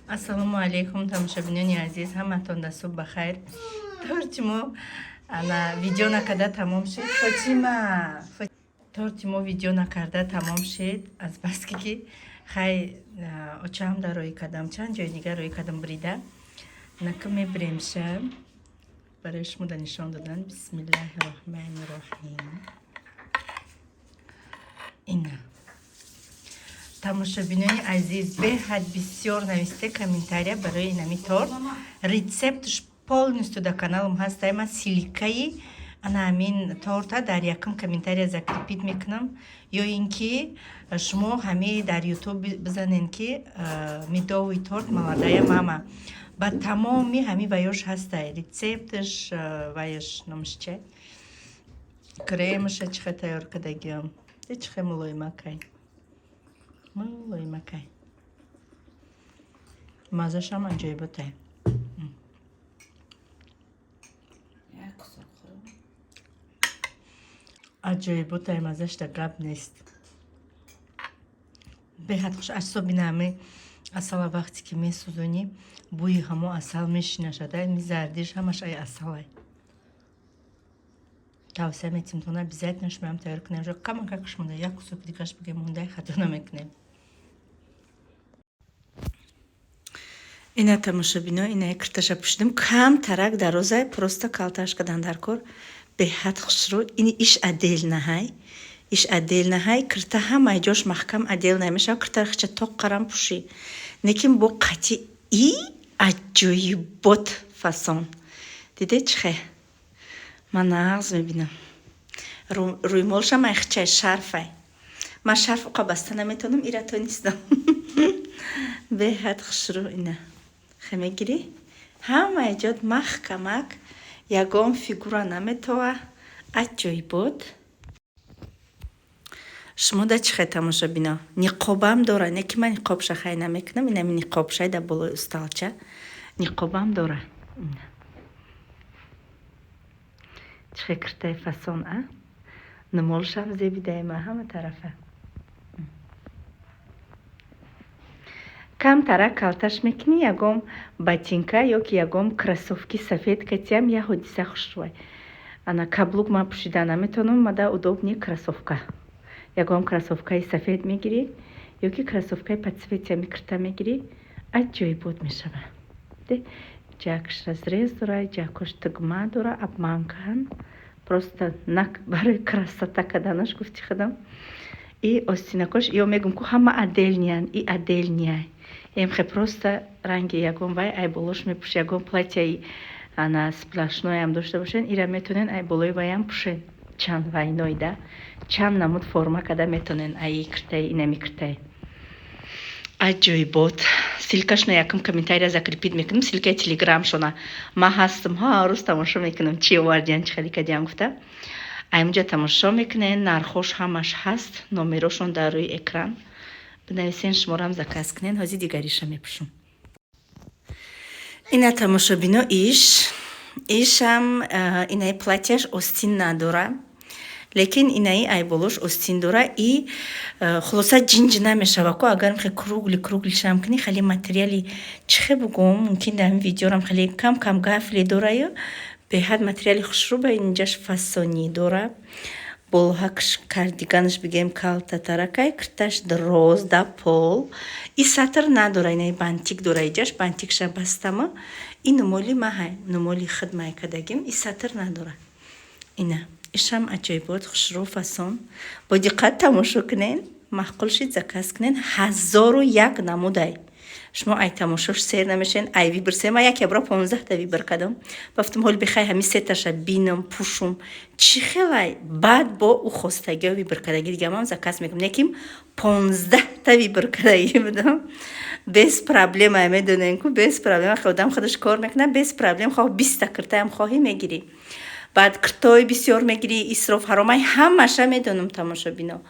Ассалому алайкум, тамошобинони азиз, ҳаматон да субҳ бахайр. Торти мо ана видео накарда тамом шуд. Фотима, торти мо видео накарда тамом шуд, азбаски ки хай очаам да рӯй кардам, чанд ҷои дигар рӯй кардам, бурида. Нака мебиремша барои шумо да нишон додан. Бисмиллаҳи роҳмани роҳим. Ина, тамошобинони азиз, беҳад бисёр нависте комментария барои инами торт. Рецептш полностью дар каналам ҳаста. Ман ссылкаи ана ҳамин торта дар якум комментария закрепить мекунам, ё ин ки шумо ҳаме дар Ютуб бизанен, ки «медовый торт молодая мама», ба тамоми ҳами ваёш ҳастай, рецептш, ваяш номаш че, кремаша чихе тайёр кардагиам, чихе мулоимакай, мулоимакай, маззашам аҷоиботай. Як кусок хӯрам. Аҷоиботай, маззашда гап нест, беҳад хуш. Асоби нами асала вақте ки месӯзонӣ, бӯи ҳамо асал мешинашада, ми зардиш ҳамаш ай асалай. Тавсия метимтон, обязательно шумоам тайёр кунем. Камакак шумода як кусок дигаш бигем, мондай, хато намекунем. Ина, тамошобино, ина кирташа пӯшидем, кам тарак дарозай, просто калташ кадан дар кор, беҳад хушрӯ. Ини иш отдельно ҳай, иш отдельно ҳай, кирта ҳамаи ҷош маҳкам отдельно мешава. Киртара хича тоқ қарам пӯшӣ, лекин бо қати и аҷоибот фасон. Диде, чихе ман нағз мебинам. Рӯймолшам ай хичай шарфай. Ман шарф уқа баста наметавонам, ира тонистам. Беҳад хушрӯ. Ина хе мегирӣ, ҳамаи ҷод маҳкамак, ягон фигура наметова, аҷоибот. Шумо да чихе, тамошобино? Ниқобам дора, не ки ман ниқобша хай намекунам. Инами ниқобшай дар болои усталча ниқобам дора. Ина чихе киртаи фасон, а нумолшам зебидаема ҳама тарафа. Камтарак калташ мекунӣ, ягон ботинка ё ки ягон кроссовки сафед катиам я ҳодиса хушрӯай. Ана каблук ман пӯшида наметавонам, мада удобный кроссовка. Ягон кроссовкаи сафед мегирӣ ё ки кроссовкаи по цвети ами кирта мегирӣ, аҷоибот мешава. Ҷакш разрез дора, ҷакош тугма дора, обманкаан, просто нак барои красота каданаш гуфти худам. И остинакош ё мегум ку ҳама отдельныян, и отдельныяй. Эмхе просто ранги ягон вай ай болош мепӯши, ягон платьяи ана сплошноям дошта бошен, ира метонен ай болои ваям пӯшен. Чанд вайнойда чанд намуд форма када метонен аи киртаи, инами киртаи аҷоибот. Ссылкашна якум комментария закрепить мекунам, ссылкаи телеграмшона. Ман ҳастам, ҳар рӯз тамошо мекунам, чи овардиан, чи хеле кадиам гуфта. Аймуҷа тамошо мекунен, нархош ҳамаш ҳаст, номерошон дар рӯи экран. Бинависен, шуморам заказ кунен. Ҳозир дигариша мепӯшум. Ина, тамошобино, иш ишам инаи платьяш остин надора, лекин инаи айболош остин дора. И хулоса ҷинҷ намешава ку, агар мехе круглый круглыйшам кунӣ, хеле материали чихе бугум, мумкин дар ҳамин видеорам хеле кам кам гафле дораю, беҳад материали хушрӯ ба инҷаш фасонӣ дора. Болоҳакш кардиганаш бигем калтатаракай, кирташ дроз да пол и сатр надора. Инаи бантик дора, иҷаш бантикша бастама. И нумоли маҳай, нумоли хидмай кардагим, и сатр надора. Ина ишам аҷоибот, хушрӯ, фасон. Бо диққат тамошо кунен, маъқул шид, заказ кунен. 1001 намудай, шумо ай тамошош сер намешен, ай выбор се. Ман як ябро 15-та выбор кардам, бафтам ҳоли бихай ҳами сеташа бинам, пӯшум, чӣ хелай, баъд бо ӯ хостагио выбор кардаги дигамам заказ мекунам. Лекин 15-та выбор кардаги будам, без проблема. Медонем ку, без проблема одам худаш кор мекунад, без проблем. Хоҳ 20-та киртаям хоҳӣ, мегирӣ, баъд киртои бисёр мегирӣ, исроф ҳаромай. Ҳамаша медонам, тамошобино,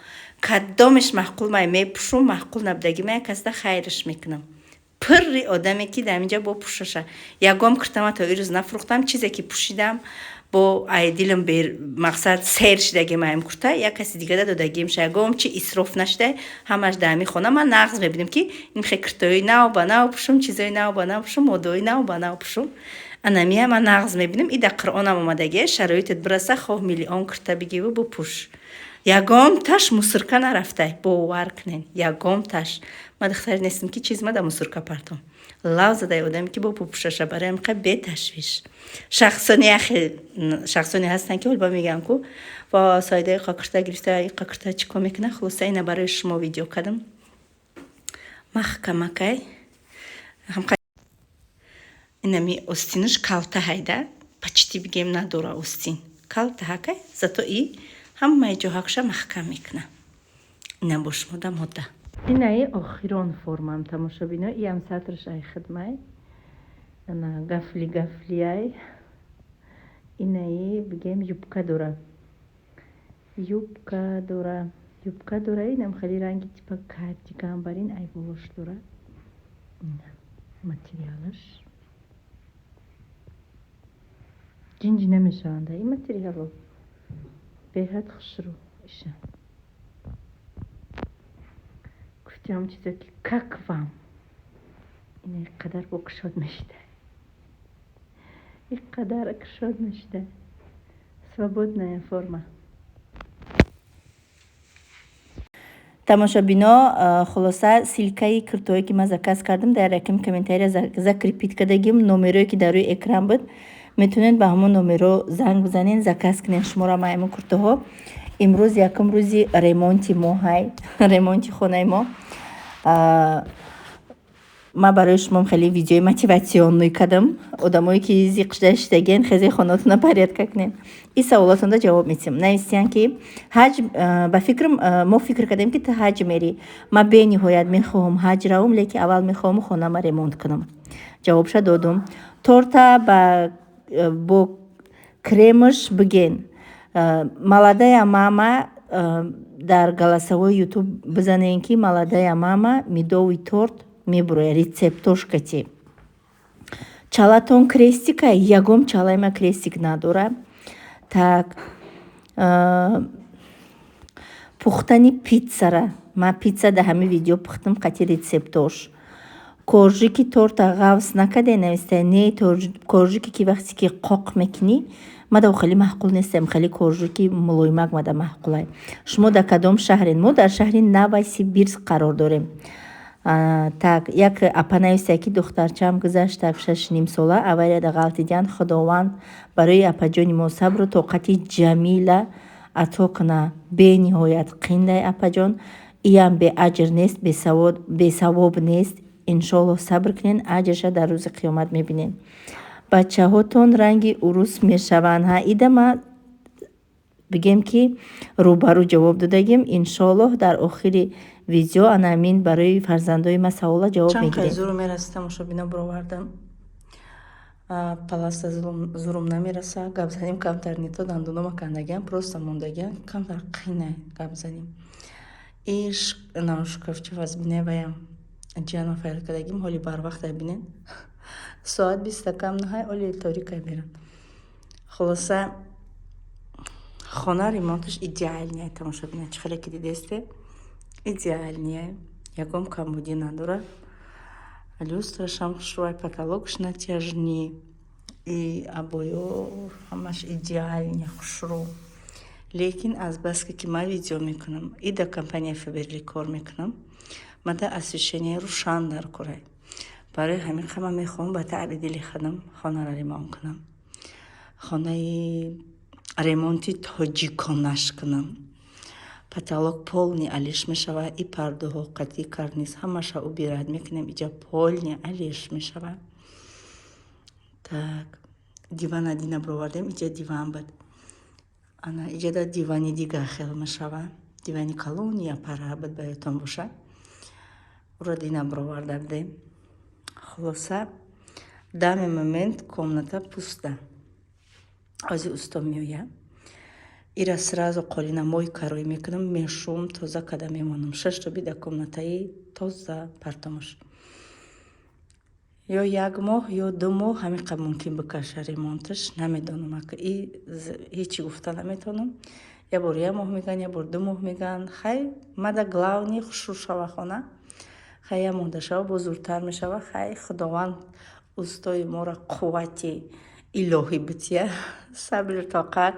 кадомеш маъқул май мепӯшум, маъқул набудаги май касда хайраш мекунам. Пурри одаме ки дар инҷа бо пӯшаша, ягон киртама то ирӯз нафурӯхтам. Чизе ки пӯшидам, Бо ай дилам мақсад сер шидагим аим курта, як каси дигада додагим ша, ягом чи исроф нашуда, ҳамаш дар ҳамин хона. Ман нағз мебинам, ки ин хе куртаҳои нав ба нав пӯшум, чизои нав ба нав пӯшум, модои нав ба нав пӯшум. Анамия ман нағз мебинам. И дар Қуръонам омадагия: шароитат бираса, хоҳ миллион курта бигиву бупӯш. Ягонташ мусорка нарафтай, бовар кунен, ягонташ. Ман духтаре нестам, ки чиз ма дар мусорка партом. Лав задаи одаме, ки бо пупӯшаша. Барои ҳамқа беташвиш. Шахсоне, яхе шахсоне ҳастанд, ки ҳолба мегӯям, ку ва Саида иқа курта гирифта, иқа курта чӣ кор мекунад. Хулоса, ина барои шумо видео кардам. Маҳкамакай, инами остинаш калта ҳайда, почти бигем, надора остин, калтаҳакай, зато и ҳамаи ҷоҳакша маҳкам мекуна. Ина бо шумо да мода. Инаи охирон формам, тамошобино, иам сатраш ай хидмай, ана гафли гафлиай. Инаи бигем юбка дора, юбка дора, юбка дора. Инам хеле ранги типа кардиган барин ай болош дора. Материалаш ҷинҷи намешаванда, ин материало беҳад хушрӯ. Иша гуфтиам чизе, ки как вам? Ина қадар бо кушод мешида, иқадар кушод мешида, свободная форма. Тамошобино, хулоса, ссылкаи куртое, ки ман заказ кардам, дар якум комментария закрепить кардагим. Номерое, ки дар рӯи экран буд, метавонед ба ҳамон номеро занг бизанед, заказ кунед. Шуморо ма ҳамон куртаҳо. Имрӯз якум рӯзи ремонти мо ҳай, ремонти хонаи мо. Ман барои шумо хеле видеои мотивационный кардам. Одамое, ки зиқ шуда шидаген, хези хонаотона порядка кунед. И саволотонда ҷавоб медиҳам. Нависиян, ки ҳаҷ ба фикрам, мо фикр кардем, ки ту ҳаҷ мерӣ. Ман бениҳоят мехоҳам ҳаҷ равам, лекин аввал мехоҳам хонама ремонт кунам. Ҷавобша додум. Торта ба бо кремаш биген. Молодая мама, дар голосовой Ютуб бизанем, ки «Молодая мама медовый торт», мебурояд рецептошкати. Чалатон крестика? Ягом чалаи ма крестик надора. Так, пухтани питсара, ман питса дар ҳамин видео пухтам қати рецептош. Коржики торта ғафз накарде, нависта. Не, коржики, ки вақте ки қоқ мекунӣ, мада хеле маъқул нестам. Хеле коржики мулоимак мада маъқулай. Шумо дар кадом шаҳрен? Мо дар шаҳри Новосибирск қарор дорем. Так, як апа нависта, ки духтарчаам гузашт, так, 6,5 сола, аварияда ғалтидиянд. Худованд барои апаҷони мо сабру тоқати ҷамила ато куна. Бениҳоят қиндай, апаҷон, иам беаҷр нест, бесавоб нест. Иншоаллоҳ, сабр кунен, аҷрша дар рӯзи қиёмат мебинем. Бачаҳотон ранги урус мешаванд? Ҳа, ида ма бигем, ки рӯбарӯ ҷавоб додагим. Иншоаллоҳ, дар охири видео ана ҳамин барои фарзандои ма савола ҷавоб мегирем. Зуру мераса, тамошобино, бировардам паласта, зурум намераса. Гап занем камтар нито, дандунома кандагиам, просто мондагиам, камтар қинай гап занем. Иш шкафча вазбине ваям ҷиянма файр кардагим. Ҳоли барвақта бинен, соат биста кам наҳай, оли торикай берам. Хулоса, хона ремонташ идеальный, тамошобина, чӣ хеле ки дидесте, идеальный, ягон камбудӣ надора. Люстрашам хушрӯай, потолокш натяжной и обоё ҳамаш идеальный, хушрӯ. Лекин азбаски ки ман видео мекунам и дар компания Фаберлик кор мекунам, мада освещение рӯшан дар корай. Барои ҳамин қа ман мехоҳам ба таъби дили худам хонаро ремонт кунам, хонаи ремонти тоҷиконаш кунам. Потолок полный алиш мешавад, и пардаҳо қатъи карниз ҳамаша убирать мекунем, иҷа полный алиш мешавад. Так, дивана дина бировардем, иҷа диван буд, ана иҷада дивани дигар хел мешавад. Дивани калони апара буд, ба ёдтон бошад, уро дина бироварда будем. Хулоса, данный момент комната пуста. Ози усто меояд, ира сразу қолина мойка рӯй мекунам, мешум, тоза када мемонам, шашто бида комнатаи тоза партомаш. Ё як моҳ, ё 2 моҳ ҳамин қадр мумкин бикаша ремонташ. Намедонам, ака, и ҳечи гуфта наметавонам. Я бор як моҳ мегӯянд, я бор 2 моҳ мегӯянд. Хай, мада главный хушрӯ шава хона. Хай, як моҳ дашава, боз зудтар мешава. Хай, Худованд устои моро қуввати илоҳӣ бития, сабру тоқат,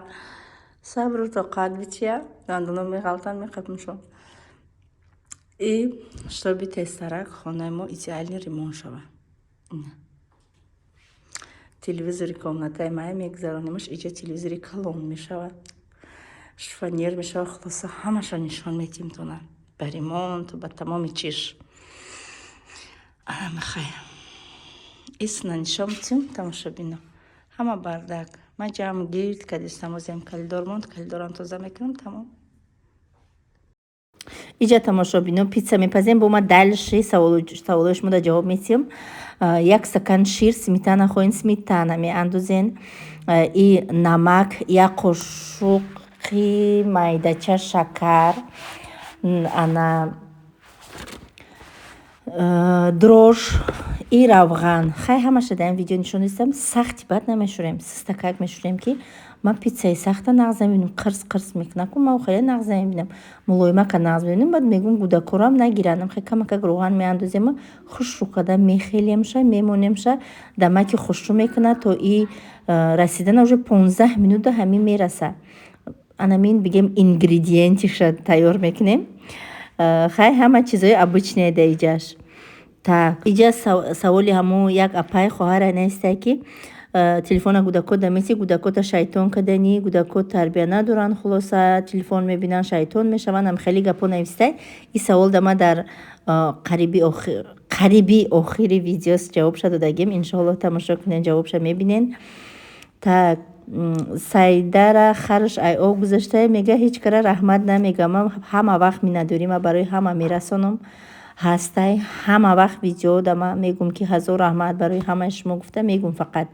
сабру тоқат бития. Дандоно меғалтанд, меқапмшон. И чтобы тезтарак хонаи мо идеальный ремонт шава. Телевизори комнатаи мая мегузаронимаш, иҷа телевизори калон мешавад, шифоньер мешавад. Хулоса, ҳамаша нишон метиҳем тона, ба ремонту, ба тамоми чиш. Анамихай исна нишон метиҳем, тамошобино. Ҳама бардак, ман ҷамъ гирд кардистам. Озиам калидор монд, калидорам тоза мекунам, тамом. Иҷа, тамошобино, пицца мепазем. Бо ма дальше саволои шумо ҷавоб метиҳам. Як стакан шир, сметана хоҳем, сметана меандозен, и намак, як қошуқи майдача шакар, ана дрожжи и равған. Хай, ҳамаша дар ин видео нишон дистам. Сахти бад намешӯрем, систакак мешӯрем, ки ман питсаи сахта нағз намебинам. Қирс қирс мекунам ку, ман хеле нағз намебинам. Мулоимака нағз мебинам. Баъд мегӯм, кӯдакорам нагиранд. Хе, камакак равған меандозем, хушрӯ карда мехелемша, мемонемша. Дамаки хушрӯ мекунад, то и расидана уже 15 минута ҳамин мераса. Анамин бигем, ингредиентиша тайёр мекунем. Хай, ҳама чизои обычные да иҷаш. Так, иҷа саволи ҳамун як апай, хоҳаре нестае, ки телефона кӯдако дамеси, кӯдакота шайтон каданӣ, кӯдако тарбия надоранд, хулоса, телефон мебинанд, шайтон мешаванд, ам хеле гапҳо навистай. Ин савол да ма дар қариби охири видеос ҷавобша додагим. Иншоаллоҳ, тамошо кунен, ҷавобша мебинен. Так, Сайдара харш ай об гузаштае, мега, ҳеҷ кара раҳмат намега. Ман ҳама вақт миннатдорӣ ма барои ҳама мерасонам. Ҳастай, ҳама вақт видео да ма мегӯм, ки ҳазор раҳмат барои ҳамаи шумо гуфта мегӯм. Фақат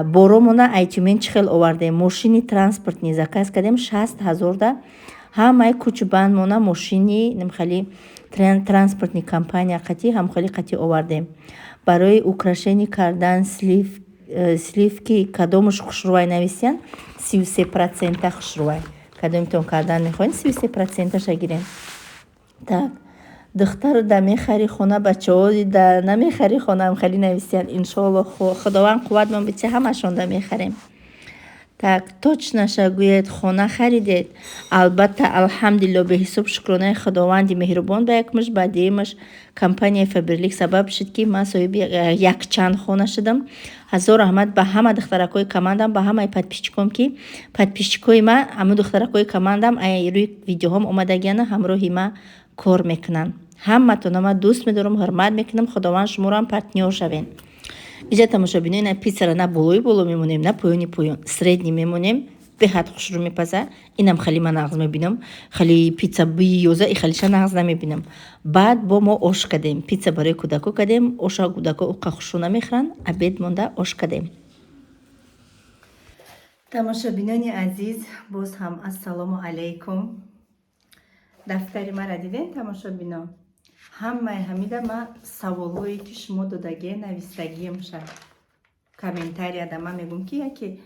боромона ай Тюмен чӣ хел овардем? Мошини транспортный заказ кардем, 60 000 да. Ҳамаи кӯчубандмона мошини хали транспортный компания қатӣ, ҳамхели қатӣ овардем. Барои украшение кардан сливки кадомаш хушрӯвай нависиян, 33 процента хушрӯвай. Кадомитон кардан мехоҳед, 33 проценташа гирем. Так, духтару да мехари хона, бачаҳо да намехари хона, хеле нависиян. Иншоалло, Худованд қувватмон бития, ҳамашон да мехарем. Так, точноша гӯед, хона харидед? Албатта, алҳамдулилло, беҳисоб шукронаи Худованди меҳрубон ба якмаш, ба дуюмаш компанияи Фаберлик сабаб шуд, ки ман соҳиби якчанд хона шудам. Ҳазор раҳмат ба ҳама духтаракҳои командам, ба ҳамаи подписчиком, ки подписчикои ма, ҳамун духтаракҳои командам рӯи видеоҳом омадагиана, ҳамроҳи ма кор мекунанд. Ҳаматона ман дӯст медорам, ҳурмат мекунам. Худованд шуморо ҳам партнёр шавен. Иҷа, тамошобино, ина пиццара на болои боло мемонем, на поёни поён, средний мемонем. Беҳад хушрӯ мепаза. Инам хеле ман нағз мебинам. Хеле пицца биёза и хелиша нағз намебинам. Баъд бо мо ош кардем, пицца барои кӯдако кардем. Оша кӯдако уқа хушрӯ намехӯранд. Обед монда, ош кардем. Тамошобинони азиз, боз ҳам ассалому алайкум. Дафтари мара дидем, тамошобино? Ҳамаи ҳамида ма саволҳое, ки шумо додагие, навистагиемша комментарияда. Ман мегӯм, ки яке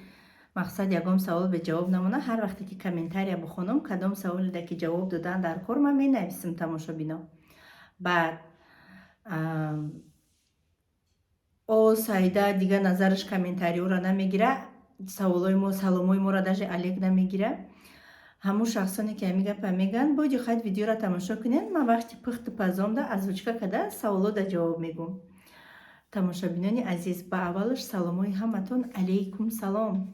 мақсад ягон савол беҷавоб намона. Ҳар вақте ки комментария бихонам, кадом саволеда ки ҷавоб додан дар кор, ман менависам, тамошобино. Баъд о Саида дига назараш комментариёро намегира, саволои мо, саломои моро даже алек намегира. Ҳамун шахсоне, ки ҳамин гапа мегӯянд, бо диққат видеоро тамошо кунед. Ман вақти пухту пазомда озвучка карда саволода ҷавоб мегӯм. Тамошобинони азиз, ба аввалаш саломои ҳаматон, алейкум салом.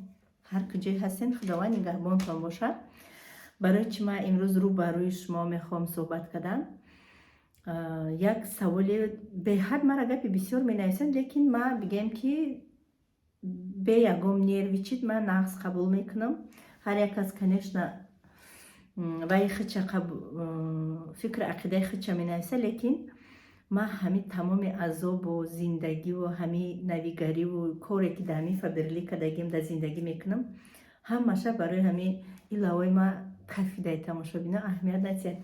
Ҳар куҷое ҳастен, Худованд нигаҳбонтон бошад. Барои чӣ ман имрӯз рӯ ба рӯи шумо мехоҳам суҳбат кардан? Як саволе беҳад мара гапи бисёр менависанд, лекин ман бигем, ки бе ягон нервничать ман нағз қабул мекунам. Ҳар як кас, конечно, ваи хича, фикру ақидаи хича менависа, лекин ман ҳамин тамоми азобу зиндагиву ҳамин навигариву коре, ки дар ҳамин Фаберлик кардагим, дар зиндагӣ мекунам, ҳамаша барои ҳамин илавои ма кафидаи. Тамошобино, аҳамият натиҳад.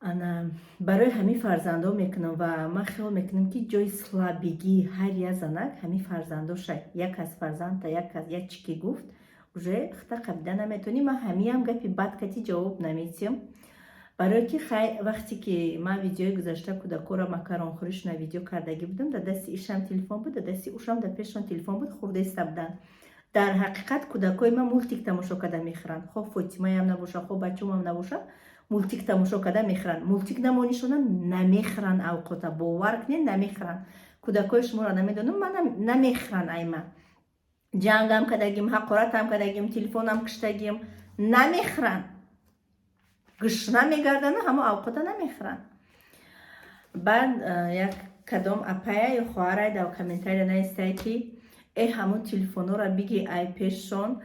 Ана барои ҳамин фарзандо мекунам ва ман хиёл мекунам, ки ҷои слабигии ҳар як занак ҳамин фарзандоша. Як кас фарзандта як кас як чӣ ки гуфт, уже хата қабида наметавонӣ. Ман ҳамиам гапи бад кати ҷавоб наметиҳам, барое ки хай, вақте ки ман видеои гузашта кӯдакоро макаронхӯришона видео кардагӣ будам, дар дасти ишам телефон буд, дар дасти ушам, дар пешшон телефон буд, хурдеста буданд. Дар ҳақиқат кӯдакои ман мультик тамошо карда мехӯранд. Хо Фотимаям набоша, хо бачумам набоша, мультик тамошо карда мехӯранд. Мультик намонишона намехӯранд авқота, бовар кунед, намехӯранд. Кӯдакои шуморо намедонам, ман намехӯранд. Ай ман ҷангам кардагим, ҳақоратам кардагим, телефонам киштагим, намехӯранд. Гушна мегардану ҳамо авқота намехӯранд. Баъд як кадом апая ё хоҳарай дар комментария навистае, ки э, ҳамон телефонҳоро биги ай пешшон,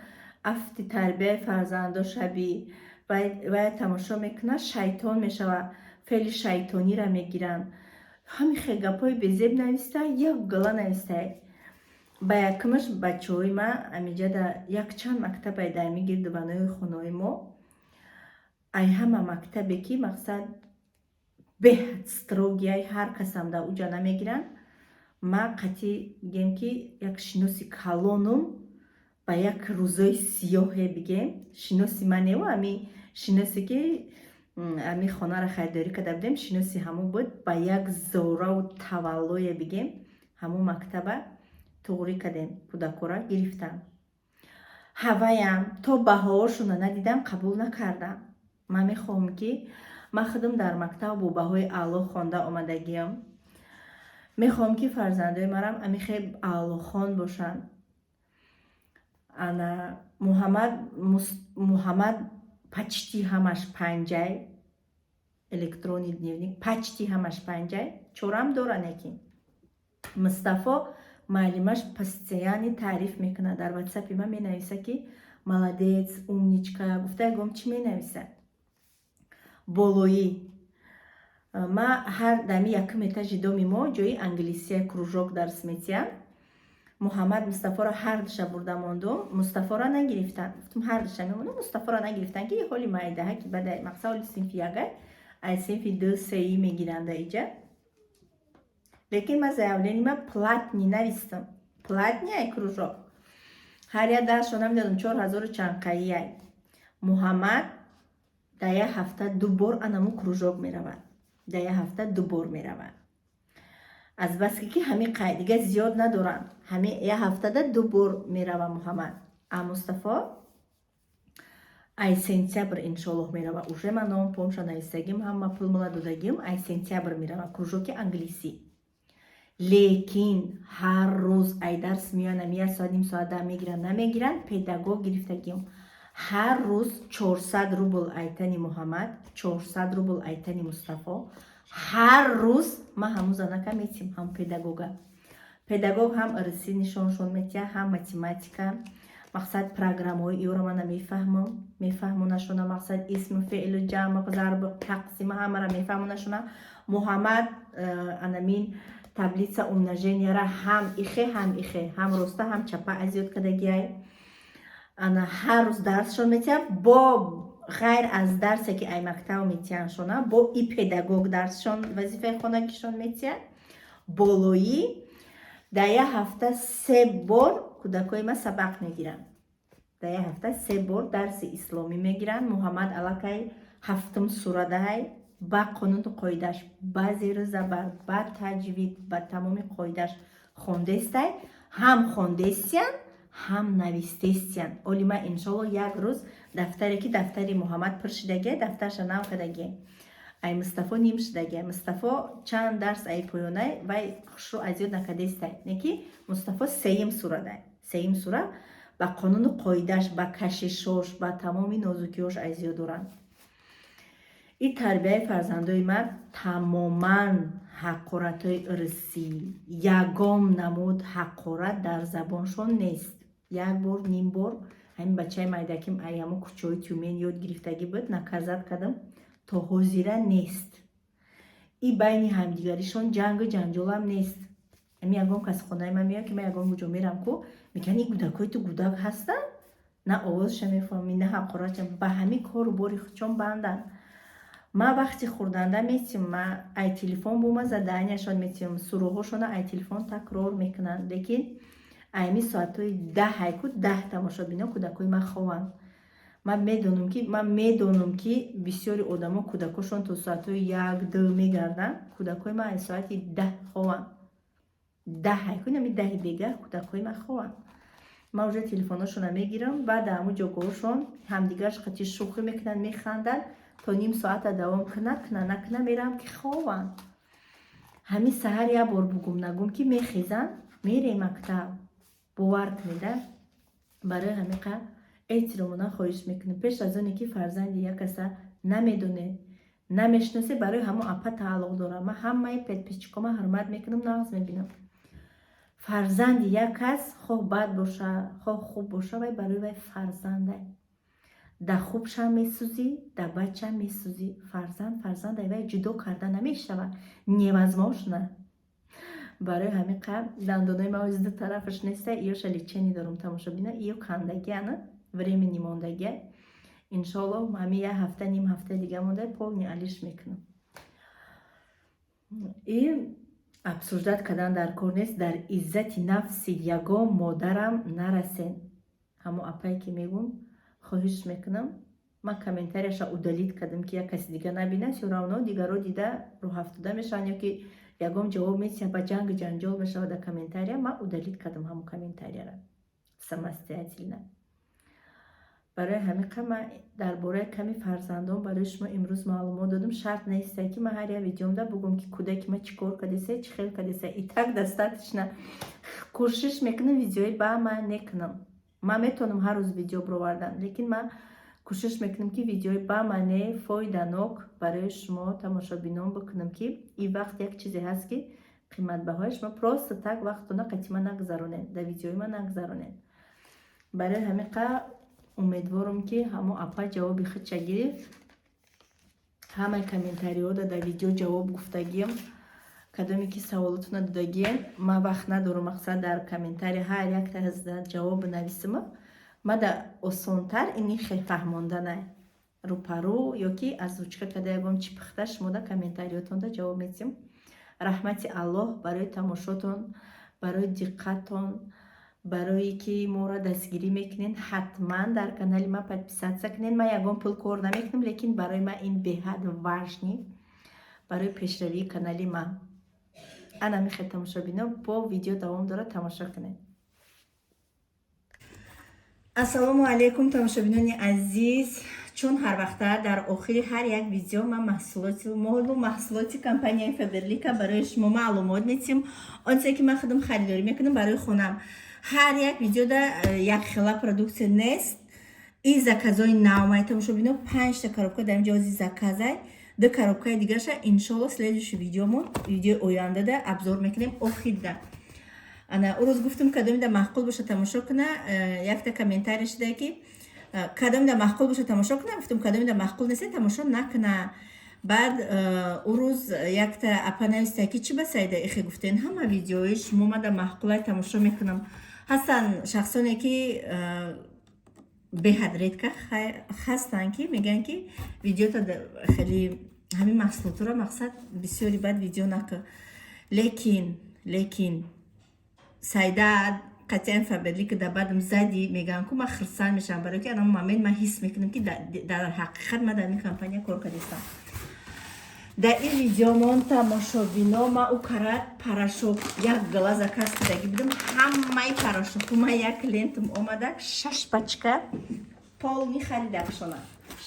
афти тарбияи фарзандо шаби вай тамошо мекунад, шайтон мешава, феъли шайтониро мегиранд. Ҳамин хел гапҳои безеб нависта, як гала навистае. Ба якумаш, бачаҳои ма амиҷада якчанд мактабай дар ами гирдуванои хонаҳои мо. Ай ҳама мактабе ки мақсад беҳад строгий ай, ҳар касам дар уҷа намегиранд. Ма қатъи бигем, ки як шиноси калонум ба як рӯзои сиёҳе, бигем, шиноси маневу ами шиносе ки ами хонаро харидорӣ карда будем, шиноси ҳамон буд, ба як зораву таваллое, бигем, ҳамон мактаба туғрӣ кардем, кӯдакора гирифтам. Ҳаваям то баҳоҳошона надидам, қабул накардам. Ман мехоҳам, ки ман худам дар мактаб бо баҳои аъло хонда омадагиам, мехоҳам, ки фарзандои марам амихе аълохон бошанд. Ана Муҳаммад почти ҳамаш панҷай, электронный дневник почти ҳамаш панҷай, чорам дора. Неки Мустафо муаллимаш постоянно таъриф мекунад, дар ватсапи ман менависа, ки молодец, умничка гуфта, ягом чӣ менависад. Болоӣ ма ҳар дами якум этажи доми мо ҷои англисия кружок дарс метиҳам. Муҳаммад, Мустафоро ҳар душа бурда мондум, Мустафоро нагирифтан. Гуфтум, ҳар душа мемонам, Мустафоро нагирифтан, ки ҳоли майдаҳа, ки баъд мақсад ҳоли синфи ягай, аз синфи ду сеи мегиранда иҷа. Лекин ман заявление ма платный навистам, платный ай кружок. Ҳар як дарсшо намедонам, 4000 чанқаиай. Муҳаммад дар як ҳафта ду бор анаму кружок меравад, дар як ҳафта ду бор меравад, азбаски ки ҳамин қай дига зиёд надоранд, ҳамин як ҳафтада ду бор мерава Муҳаммад. А Мустафо ай сентябр иншоаллоҳ мерава. Уже ман ном помша навистагим, ҳама пулмала додагим, ай сентябр мерава кружоки англисӣ. Лекин ҳар рӯз ай дарс меоянам, як соат, ним соат да мегиранд, намегиранд, педагог гирифтагим. Ҳар рӯз 400 рубл айтани Муҳаммад, 400 рубл айтани Мустафо. Ҳар рӯз ман ҳамун занака метим, ҳамун педагога. Педагог ҳам русӣ нишоншон метиҳад, ҳам математика. Мақсад, программаҳои иёро ман намефаҳмам, мефаҳмонашона. Мақсад, исму феълу, ҷамъ, зарбу тақсима ҳамаро мефаҳмонашона. Муҳаммад анамин таблица умножения ра ҳам ихе, ҳам ихе, ҳам роста, ҳам чапа аз ёд кардагиай. Ана ҳар рӯз дарсшон метиҳад, бо ғайр аз дарсе ки ай мактаб метиҳандшона, бо и педагог дарсшон, вазифаи хонагишон метиҳад. Болоӣ дар як ҳафта се бор кӯдакҳои ма сабақ мегиранд, дар як ҳафта се бор дарси исломӣ мегиранд. Муҳаммад аллакай ҳафтум сурадаҳай, ба қонуну қоидааш, ба зеру забар, ба таҷвид, ба тамоми қоидааш хондестай. Ҳам хондестиян, ҳам навистестиян. Оли ма иншолло як рӯз дафтаре ки дафтари Муҳаммад пур шидагия, дафтарша нав кардагия, ай Мустафо ним шидагия. Мустафо чанд дарс ай поёнай, вай хушрӯ аз ёд накардестай. Неки Мустафо сеюм сурадай, сеюм сура ба қонуну қоидааш, ба кашишош, ба тамоми нозукиҳош аз ёд доранд. Ин тарбияи фарзандои ман тамоман ҳақоратҳои ирсӣ, ягон намуд ҳақорат дар забоншон нест. Як бор, ним бор ҳамин бачаи майдаким ай ҳамо кӯчаҳои Тюмен ёд гирифтагӣ буд, наказать кардам, то ҳозира нест. И байни ҳамдигаришон ҷангу ҷанҷолам нест. Ами ягон кас хонаи ман меояд, ки ман ягон куҷо мерам ку, мегӯянд: «Ин кӯдакҳои ту гудак ҳастанд?» На овозша мефаҳмӣ, на ҳақоратша. Ба ҳамин кору бори худшон банданд. Ман вақти хӯрданда метим, ма ай телефон бума заданияшон метим, суруғҳошона ай телефон такрор мекунанд, лекин айми соатҳои 10 айку 10, тамошобино, кӯдакҳои ман хованд. Ман медонам, ки бисёри одамо кӯдакошон то соатҳои 1-2 мегарданд. Кӯдакҳои ман ай соати 10 хованд. 10 айку нами 10-и бегаҳ кӯдакҳои ман хованд. Ман уже телефоношонро мегирам, баъд ҳамун ҷогоҳошон ҳамдигарш қати шӯхӣ мекунанд, механданд, то ним соата давом куна, куна, накуна, меравам, ки хованд. Ҳамин саҳар як бор бугум нагум, ки мехезанд, мерем мактаб, бовар кунеда. Барои ҳамиқа эҳтиромона хоҳиш мекунем: пеш аз оне ки фарзанди як каса намедоне, намешиносе, барои ҳамон апа тааллуқ дорам. Ман ҳамаи подписчикома ҳурмат мекунам, нағз мебинам. Фарзанди як кас хоҳ бад боша, хоҳ хуб боша, вай барои вай фарзандай. Да хубшам месӯзӣ, да бадшам месӯзӣ, фарзанд фарзандай, вай ҷудо карда намешавад, невозможно. Барои ҳамин қа дандонои ма ду тарафаш неста, иёша лечение дорум, тамошобина, иё кандагиана, временный мондагия. Иншоалло, ҳамин як ҳафта, ним ҳафта дига монда, полный алиш мекунам. И обсуждать кардан дар кор нест. Дар иззати нафси ягон модарам нарасен. Ҳамон апае ки мегум, хоҳиш мекунам, ман комментарияша удалить кардам, ки як каси дига набинад. Всё равно дигаро дида рӯҳафтода мешаванд ё ки ягон ҷавоб месиҳанд, ба ҷангу ҷанҷол мешавад дар комментария. Ман удалить кардам ҳамон комментарияра самостоятельно. Барои ҳамин қа ман дар бораи ками фарзандон барои шумо имрӯз маълумот додам. Шарт несте, ки ман ҳар як видеомда бугум, ки кӯдаки ман чӣ кор кардеса, чӣ хел кардеса. И так достаточно. Кӯшиш мекунам, видеои ба ман некунам. Ман метавонам ҳар рӯз видео бировардан, лекин ман кӯшиш мекунам, ки видеои ба маъне фоиданок барои шумо, тамошобинон, бикунам, ки ин вақт як чизе ҳаст, ки қиматбаҳои шумо просто так вақтона қатъи ман нагзаронед, дар видеои ман нагзаронед. Барои ҳамин қа умедворам, ки ҳамон апа ҷавоби худша гирифт. Ҳамаи комментариҳода дар видео ҷавоб гуфтагиям. Кадоме ки саволотона додагием, ман вақт надорам, мақсад, дар комментария ҳар якта ҷавоб бинависима. Мада осонтар ини хел фаҳмонданай рӯпарӯ ё ки озвучка карда, ягон чи пухта, шумо дар комментариётонда ҷавоб медиҳем. Раҳмати Аллоҳ барои тамошотон, барои диққаттон, барое ки моро дастгирӣ мекунед. Ҳатман дар канали ман подписаться кунед. Ман ягон пул кор намекунам, лекин барои ман ин беҳад важный барои пешравии канали ман. Ана михел, тамошобино, бо видео давом дорад, тамошо кунед. Ассалому алайкум, тамошобинони азиз! Чун ҳар вақта дар охири ҳар як видео ман маҳсулоти молу маҳсулоти компанияи Фаберлика барои шумо маълумот метиҳам, он чизе ки ман худам харидорӣ мекунам барои хонам. Ҳар як видеода якхела продукция нест. И заказои навмай, тамошобино, панҷта коробка дар инҷо ози заказай, ду коробкаи дигарша, иншолло, следующий видеомон, видеои ояндада обзор мекунем. Охирда ана ӯ рӯз гуфтам, кадомида маъқул боша, тамошо куна. Якта комментария шуда, ки кадомида маъқул боша, тамошо куна. Гуфтам, кадомида маъқул нест, тамошо накуна. Баъд ӯ рӯз якта апа нависта, ки чӣ ба Саида ихе гуфтен, ҳама видеои шумо мада маъқулай, тамошо мекунам. Ҳастанд шахсоне, ки беҳад редко ҳастанд, ки мегӯянд, ки видеота хеле ҳамин маҳсулотро, мақсад, бисёри бад видео накун. Лекин Сайда қатъиян Фаберлик да баъдам зади мегӯям, ку ман хирсанд мешавам, барои ки анам момент ман ҳис мекунам, ки дар ҳақиқат ман дар ин компания кор кардистам. Дар ин видеомон, тамошобино, ман ӯ карат порошок як гала заказ кардагӣ будам. Ҳамаи порошоку ман як клиентам омада, шаш пачка полный харидакшона,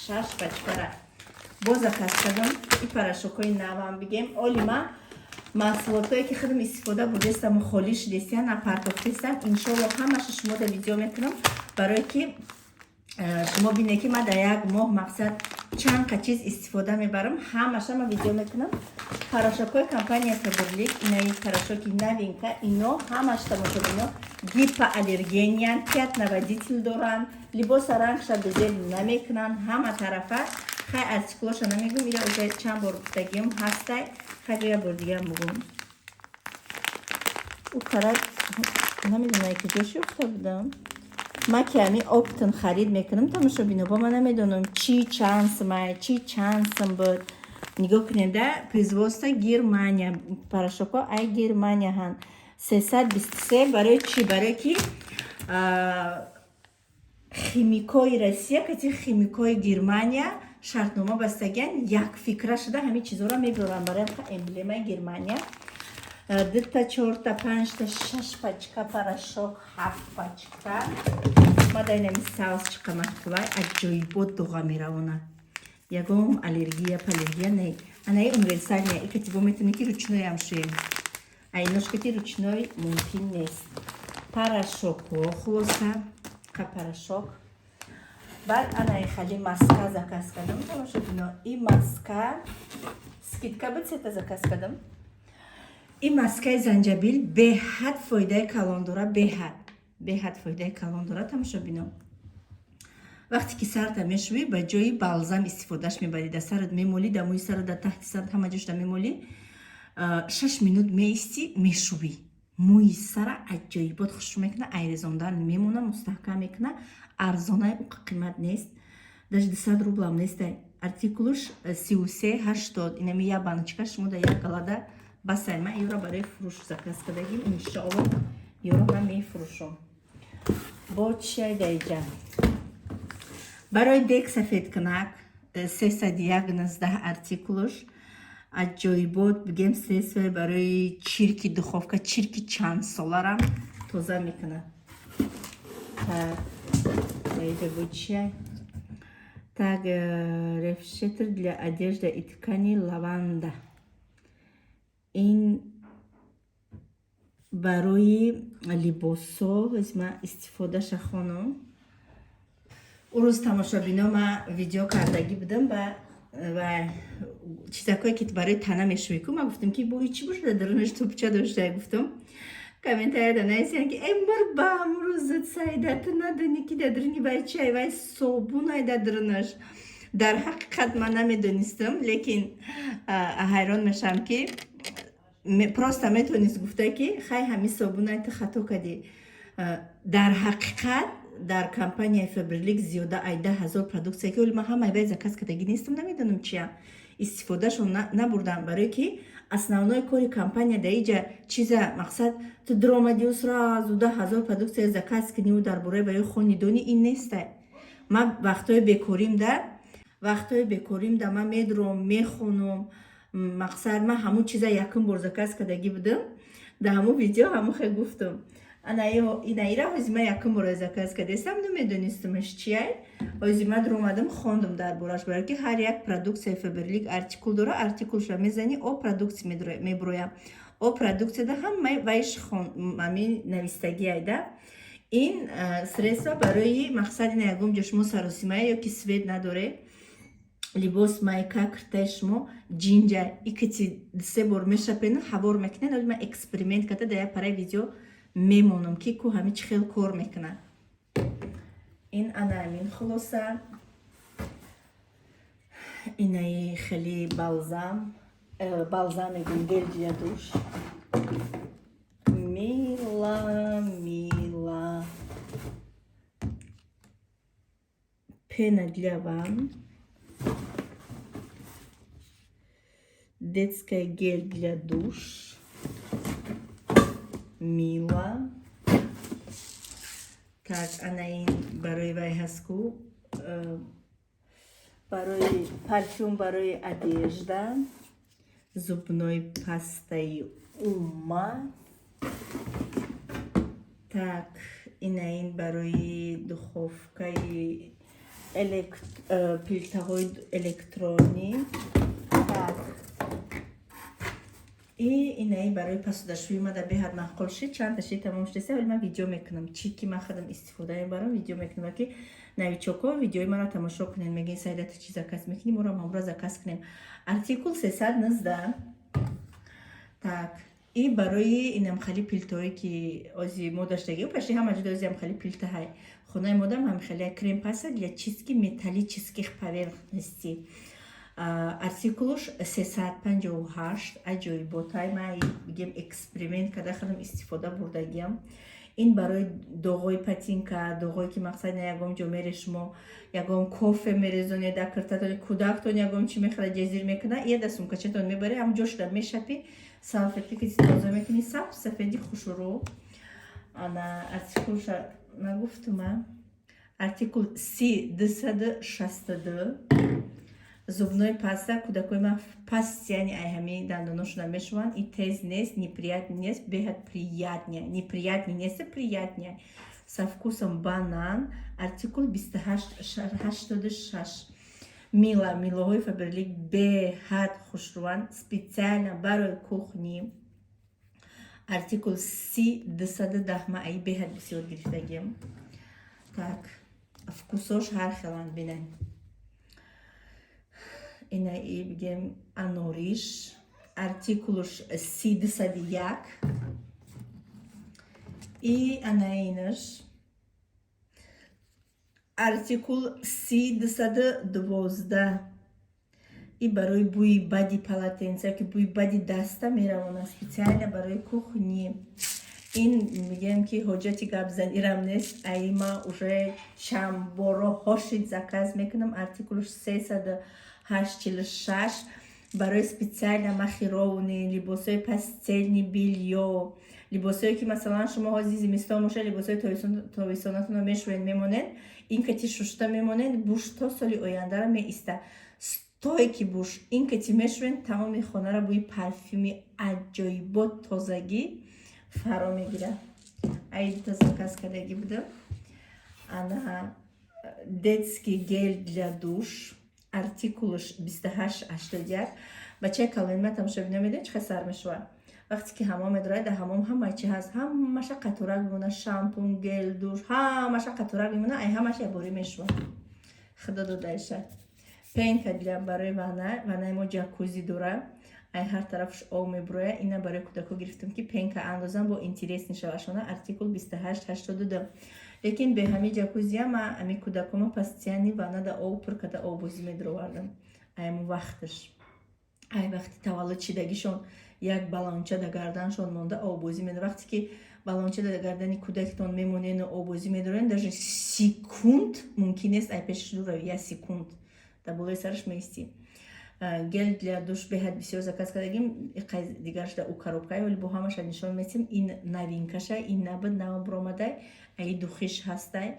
шаш пачкара боз заказ кардам. И порошокҳои навам бигем, оли ман маҳсулотое ки худам истифода бурдестаму холӣ шудестиян, напартофтестам. Иншолло, ҳамаша шумо дар видео мекунам, барое ки шумо бинед, ки ман дар як моҳ, мақсад, чанд қа чиз истифода мебарам. Ҳамаша ман видео мекунам. Порошокҳои компания Фаберлик, инаи порошоки новинка, ино ҳамаш, тамошобино, гипоаллергениян, пятновыводитель доранд, либоса рангша безеб намекунанд, ҳама тарафа. Хай, артикулоша намегум, ира уже чанд бор гуфтагиам ҳастай. Хай, як бор дигар бугум. Ӯ карат намедонам, ки ҷош ёфта будам. Ман ки ҳамин оптом харид мекунам, тамошобино, бо ман намедонам, чӣ чанд сумай, чӣ чанд сум буд. Нигоҳ кунед, да, производство Германия, порошокҳо ай Германия ҳанд. 323. Барои чӣ? Барое ки химикои Россия кати химикои Германия шартнома бастагиан, як фикра шуда ҳамин чизҳоро мебаранд. Барои эмблемаи Германия. Дута, чорта, панҷта, шаш пачка порошок, ҳафт пачка. Ма дар инами савз чиқа маъқулай, аҷоибот дуға меравона, ягон аллергия паллергия не. Анаи универсальная, икати бо метавонӣ ки ручной ам шӯем, а иношкати ручной мумкин нест. Порошокҳо, хулоса, қа порошок. Баъд анаи хали маска заказ кардам, тамошобино. И маска скидка буд, сета заказ кардам. Ин маскаи занҷабил беҳад фоидаи калон дора, беҳад, беҳад фоидаи калон дора, тамошобино. Вақте ки сарта мешӯӣ, ба ҷои балзам истифодаш мебарӣ. Дар сарат мемолӣ, дар мӯи сарат, дар таҳти сарат, ҳама ҷошта мемолӣ, 6 минут меистӣ, мешӯӣ. Мӯи сара аҷоибот хушрӯ мекуна, айрезондан мемона, мустаҳкам мекуна. Арзонай, уқа қимат нест, даже 200 рублам нестай. Артикулуш 3380. Инами як баночка шумо дар як галада басай. Ман ёро барои фурӯш заказ кардагим, иншоалло, ёро ман мефурӯшам. Бо чиай даиҷа? Барои дег сафедкунак, 319 артикулуш. Аҷоибот, бигем, средствое барои чирки духовка, чирки чандсоларам тоза мекунад. Так, даиҷа бо чиай? Так, рефрешер для одежды и ткани, лаванда. Ин барои либосҳо. Ман истифодаша хонам. Ӯ рӯз, тамошобино, ман видео кардагӣ будам ва чизакое ки барои тана мешӯӣ ку, ман гуфтам, ки бо чӣ бошада, дарунаш тӯпча дошта. Гуфтам, комментарияда нависиян, ки э, мурба амрӯзат, Сайда, ту надонӣ, ки дар даруни вай чай, вай собунай дар дарунаш. Дар ҳақиқат ман намедонистам, лекин ҳайрон мешавам, ки просто метавонист гуфта, ки хай, ҳами собунай, ту хато кардӣ. Дар ҳақиқат дар компанияи Фаберлик зиёда ай 10 000 продукция, ки оли ман ҳамаи вай заказ кардагӣ нестам, намедонам чия, истифодашон набурдам, барое ки основной кори компания дар иҷа чиза мақсад ту дуромадиу сразу 10 000 продукция заказ куниву дар бораи ваё хони дони, ин нестай. Ман вақтҳои бекорим да ман медуром, мехонам. Мақсад, ман ҳамун чиза якум бор заказ кардагӣ будам, дар ҳамун видео ҳамун хел гуфтам. Инаира ҳози ман якум бор заказ кардастам, намедонистамаш чиай. Ҳози ман дуромадам, хондам дар бораш, барое ки ҳар як продукцияи Фаберлик артикул дора. Артикулша мезанӣ, о продукция мебуроя. О продукцияда ҳамаи вайш ҳамин навистагиайда. Ин средства барои мақсад, ина ягон ҷо шумо саросимая ё ки свет надоре, либос, майка, киртаи шумо ҷинҷа, икити се бор мешапена, ҳавор мекунед. Оли ман эксперимент карда, дар як параи видео мемонам, ки ку ҳами чӣ хел кор мекунад. Ин ана амин. Хулоса, инаи хеле балзам, балзам мегӯм, гель для душ, мила, мила, пена для ванн, детская, гель для душ, мила. Так, ана ин барои вай ҳаст ку, барои парфюм, барои одежда, зубной пастаи ума. Так, ина ин барои духовкаи, плитаҳои электронӣ. Так, и инаи барои посудашӯӣ. Мада беҳад маъқул шид, чанда шид, тамом шудеса. Вале ман видео мекунам, чӣ ки ман худам истифода мебарам, видео мекунам, ки новичокҳо видеои маро тамошо кунед. Мегӯен: «Сайда, ту чӣ заказ мекунӣ? Моро ҳамро заказ кунем». Артикул 319. Так, и барои инам хали плитаҳое ки ози мо доштагӣ, паши ҳама ҷода ози ҳам хали плита ҳай, хонаи модам ҳам хали. Крем паста для чистки металлических поверхностей, артикулуш 358. Аҷоиботай, ман бигем, эксперимент карда, худам истифода бурдагиам. Ин барои доғои ботинка, доғое ки, мақсад, на ягон ҷо мере, шумо ягон кофе мерезонед дар киртатон, кӯдактон ягон чӣ мехӯрад, ҷезир мекунад, ия дар сумкачатон мебаред, ҳам ҷошда мешапӣ, салфетка ки тоза мекунӣ, сап сафеди хушрӯ. Ана, артикулша нагуфтума, артикул 30262. Зубной паста. Кӯдакои ман постоянно ай ҳами дандоношона мешуванд. И тез нест, неприятный нест, беҳад приятный, неприятный нест, приятный, со вкусом банан, артикул 2886. Мыло. Мылоҳои Фаберлик беҳад хушрӯанд, специально барои кухни, артикул 30210. Ма аи беҳад бисёр гирифтагиам. Так, вкусош ҳар хеланд, бинед. Инаи, бигем, анориш, артикулш 30201. И анаинаш артикул 30212. И барои бӯи бади полотенца, ки бӯи бади даста меравонад, специально барои кухни. Ин, мегӯям, ки ҳоҷати гапзанирам нест, аима уже чанд боро ҳошид заказ мекунам. Артикулш 386, барои специально махировни либосҳои постельный бельё, либосҳое ки, масалан, шумо ҳози зимистон боша, либосҳои тобистонатонро мешӯед, мемонед, ин кати шушта мемонед, буш то соли ояндара меиста, стойкий буш. Ин кати мешӯед, тамоми хонаро бӯи парфюми аҷоибот, тозагӣ фаро мегирад. Айдита заказ кардагӣ будам. Ана, детский гель для душ, артикулш 2881. Бачаи калонима, тамошобино, медонед, чӣ хел сар мешавад? Вақте ки ҳамом медорад, дар ҳамом ҳамаи чи ҳаст, ҳамаша қаторак мемонад: шампун, гель душ, ҳамаша қаторак мемонад, ай ҳамаша якборӣ мешавад. Худо додаиша. Пенка для барои ванна. Ваннаи мо ҷакузи дора, ай ҳар тарафш об мебурояд. Ина барои кӯдако гирифтам, ки пенка андозам, бо интересный шавашона. Артикул 2882. Лекин бе ҳами ҷакузия ма ами кӯдакома постоянно ваннада об пур карда оббозӣ медаровардам. Айму вақташ, ай вақти таваллуд шидагишон як балонча дар гарданшон монда оббозӣ медор. Вақте ки балонча дар гардани кӯдакитон мемонену оббозӣ медорен, даже секунд мумкин нест ай пешаш дур рави, як секунд дар болои сараш меистӣ. Гель для душ беҳад бисёр заказ кардагим, дигараш дар ӯ коробкае, вале бо ҳамаша нишон метим. Ин новинкаша, ин набуд, нав буромадай. Аи духиш ҳастай,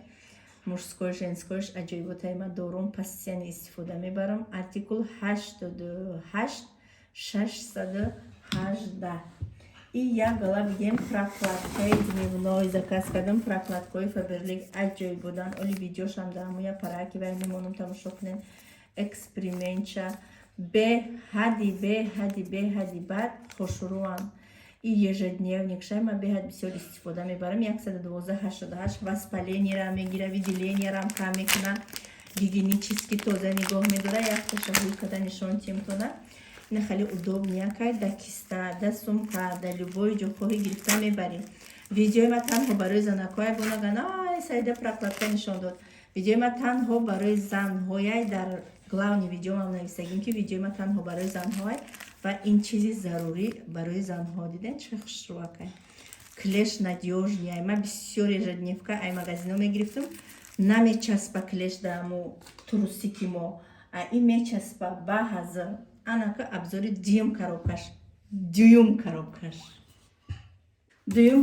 мужской, женскойш аҷоиботай. Ма дорум, постоянно истифода мебарам. Артикул 88618. И як гала, бигем, прокладкаи дневной заказ кардам. Прокладкаҳои Фаберлик аҷоиб буданд. Оли видеошам дар ҳамоя параки вай мемонам, тамошо кунем. Экспериментча беҳади, беҳади, беҳади бад хушрӯам. И ежедневник шай ман беҳад бисёр истифода мебарам. 11288. Воспалениеро мегира, выделениерам кам мекуна, гигиенически тоза нигоҳ медора. Якташа ҳуй када нишон тимтона. Ина хеле удобный акай, да киста, да сумка, да любой ҷо хоҳӣ гирифта мебарӣ. Видеои ма танҳо барои занакҳое бонаган, ай, Саида прокладка нишон дод. Видеои ма танҳо барои занҳояй. Дар главный видеомам нависагим, ки видеои ма танҳо барои занҳоай ва ин чизи зарурӣ барои занҳо. Диден, чӣ хушрӯакай, клеш надёжный. Ма бисёр ежедневка ай магазино мегирифтам, намечаспа клеш дааму трусики мо, а ин мечаспа ба ҳазр. Анака, обзори дуюм коробкаш, дуюм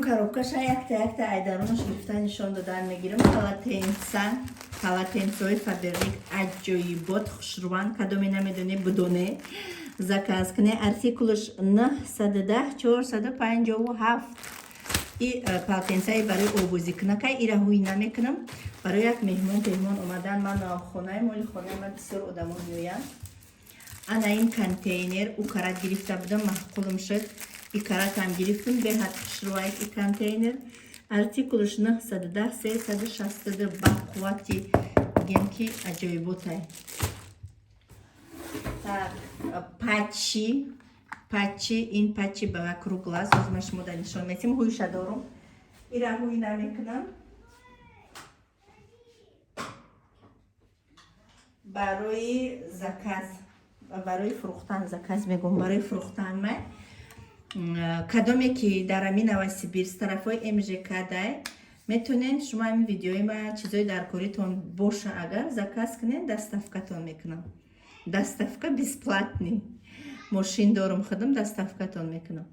коробкаша якта якта айдаронаш гирифта нишон додан мегирам. Полотенца. Полотенцаҳои Фаберлик аҷоибот хушрӯанд. Кадоме намедоне, будоне, заказ куне. Артикулш 910457. И полотенцаи барои обозикунакай, ира ҳуй намекунам. Барои як меҳмон пеҳмон омадан, ман хонаи моли хонаи ман бисёр одамо меоянд. Ана ин контейнер ӯ карат гирифта будам, маъқулм шуд, и каратам гирифтам. Беҳад хушрӯай и контейнер. Артикулш 910362. Ба қуввати, бигем, ки аҷоиботай. Так, патчи. Патчи, ин патчи ба вокруг глаз. Ҳозир ман шумо дар нишон метим. Ҳуйша дорум, ира ҳуй намекунам. Барои заказ, барои фурӯхтан, заказ мегӯм, барои фурӯхтан май. Кадоме ки дар ами Новосибирск, тарафҳои МЖК дай, метонен шумо ҳамин видеои ма, чизои дар коритон боша, агар заказ кунен, доставкатон мекунам. Доставка бесплатный. Мошин дорум худам, доставкатон мекунам.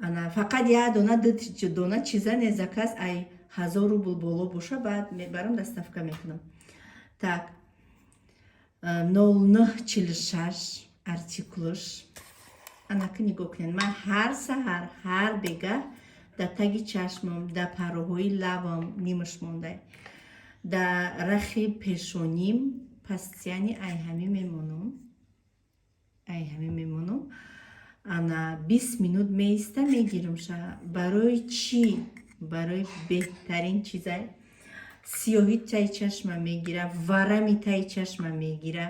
Ана фақат як дона, ду дона чиза не, заказ ай 1000 рубл боло боша, баъд мебарам, доставка мекунам. Так, 0946 артикулш. Анаки нигоҳ кунед, ман ҳар саҳар, ҳар бегаҳ дар таги чашмам, дар пароҳои лавам нимаш мондай, дар рахи пешоним постоянно ай ҳамин мемонам, ай ҳамин мемонам. Ана 20 минут меиста, мегирам ша. Барои чӣ? Барои беҳтарин чизай: сиёҳи таи чашма мегира, варами таи чашма мегира,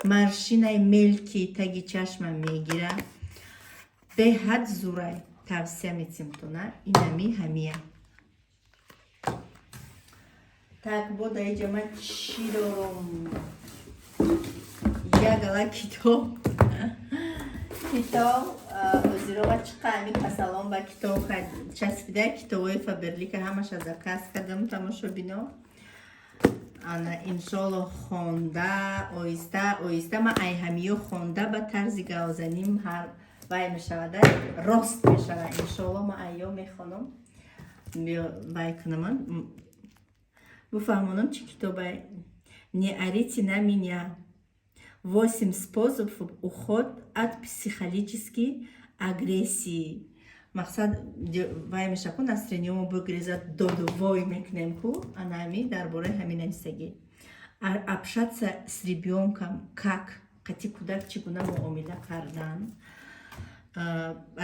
морщинаи мелкий таги чашма мегира. Беҳад зурай, тавсия метимтона. Инами ҳамия. Так, бо дар иҷа ман чӣ дорум? Як гала китоб. Китоб озирова чиқа ами касалон ба китоб часпида. Китобҳои Фаберлика ҳамаша заказ кардам, тамошобино. Ана иншолло, хонда, оҳиста оҳиста ман ай ҳамиё хонда, ба тарзи гавзаним ҳар вай мешавада, рост мешава. Иншолло, ман айё мехонам, вай кунаман, буфаҳмонам, чӣ китобай. «Не орите на меня. Восемь способов уход от психологической агрессии». Мақсад, вай меша ку, настроениёмо бигрезад, доду вой мекунем ку, ана ҳами дар бораи ҳамин нависагӣ. Общаться с ребёнком, как қати кӯдак чӣ гуна муомила кардан.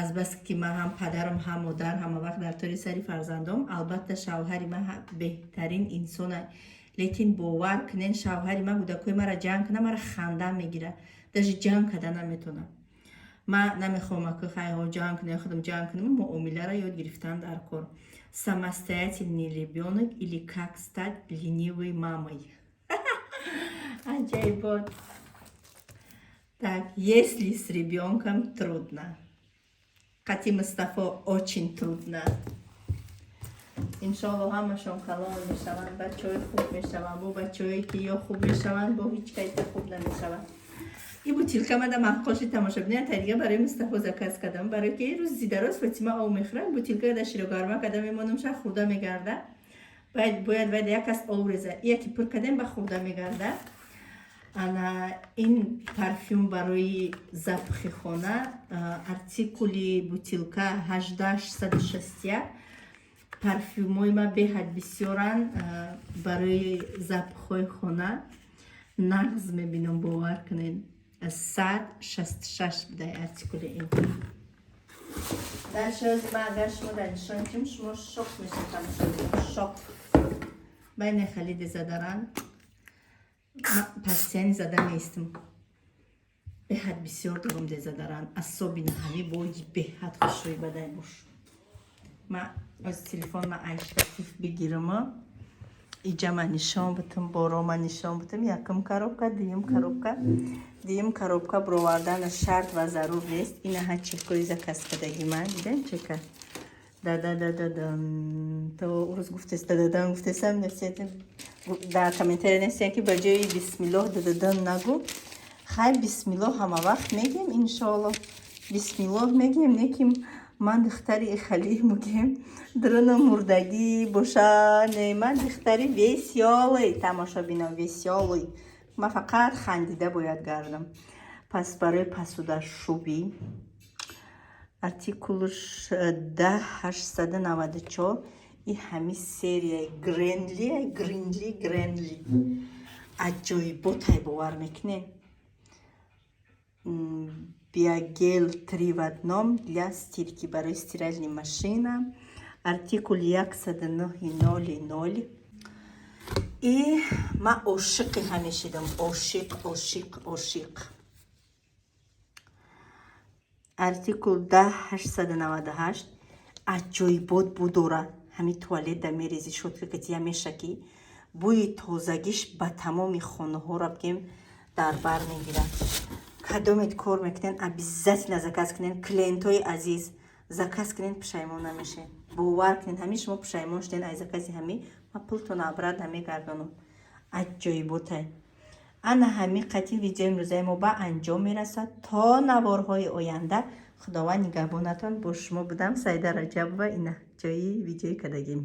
Азбаски ман ҳам падарам, ҳам модар ҳама вақт дар тори сари фарзандом. Албатта, шавҳари ман беҳтарин инсона, лекин бовар кунен, шавҳари ман кӯдакҳои мара ҷанг кунад, мара ханда мегирад, даже ҷанг карда наметонам. Ман намехоҳам, ки хайҳо ҷанг кунем, худам ҷанг кунем. Муомиларо ёд гирифтан дар кор. «Самостоятельный ребенок или как стать ленивой мамой». Аҷоибот. Так, если с ребенком трудно. Қати Мустафо очень трудно. Иншолло, ҳамашон калон мешаванд, бачаҳои хуб мешаванд. Бо бачаҳое ки ё хуб мешаванд, бо ҳеҷ кайта хуб намешаванд. И бутилка мада маҳқоши, тамошобинан, та дига барои Мустафо заказ кардам, барои ки рӯзи дароз Фотима об мехӯрад. Бутилка да широгарма карда мемонам, ша, хӯрда мегарда. Бояд вайда як кас об реза, яки пур кардем, ба хӯрда мегарда. Ана ин парфюм барои запахи хона, артикули бутилка 18661. Парфюмҳои ман беҳад бисёранд барои запахҳои хона, нағз мебинам, бовар кунед. 166 будай артикули ин. Дар шози ман, агар шумо дар нишон кунем, шумо шок мешавед, тамошобинон, шок. Байне хали дезодорант постоянно зада меистам. Беҳад бисёр дорум дезодорант, особенно ҳами бои беҳад хушрӯй бадай бош. Ма аз телефон ма ай штатив бигирама, иҷа ма нишон бутам, боро ма нишон бутам. Якум коробка, дуюм коробка. Дуюм коробка бировардана шарт ва зарур нест. Инаҳа чекои заказ кардаги ман, дидем чека. Да-да-да-да-да. То рӯз гуфтест, да-да-дан гуфтесам, дар комментария нестиян, ки ба ҷои бисмиллоҳ да-да-дан нагу. Хай, бисмиллоҳ ҳама вақт мегем, иншоалло, бисмиллоҳ мегем, лекин ман духтари хали мугем, дуруну мурдагӣ боша не, ман духтари весёлый, тамошобинон, весёлый. Ман фақат хандида бояд гардам. Пас барои пасудашӯбӣ артикулш 10894, и ҳами серияи Гренли, Гринли, Гренли аҷоиботай, бовар мекунед? Биогель три в одном для стирки, барои стиральный машина, артикул 109 00. И ман ошиқи ҳамешидам, ошиқ, ошиқ, ошиқ. Артикул 10898, аҷоибот будора. Ҳами туалет да мерези, щётка катия мешакӣ, бӯи тозагиш ба тамоми хонаҳоро бигем дар бар мегирад. Кадомет кор мекунен, обязательно заказ кунен. Клиентои азиз, заказ кунен, пушаймон намешен, бовар кунен. Ҳамин шумо пушаймон шуден ай закази ҳамин, ма пултона обратно мегардонам. Аҷоиботай. Ана ҳамин қати видеои имрӯзаи мо ба анҷом мерасад. То наворҳои оянда Худованд нигаҳбонатон. Бо шумо будам Саида Раҷабова. Ина ҷои видеои кардагим.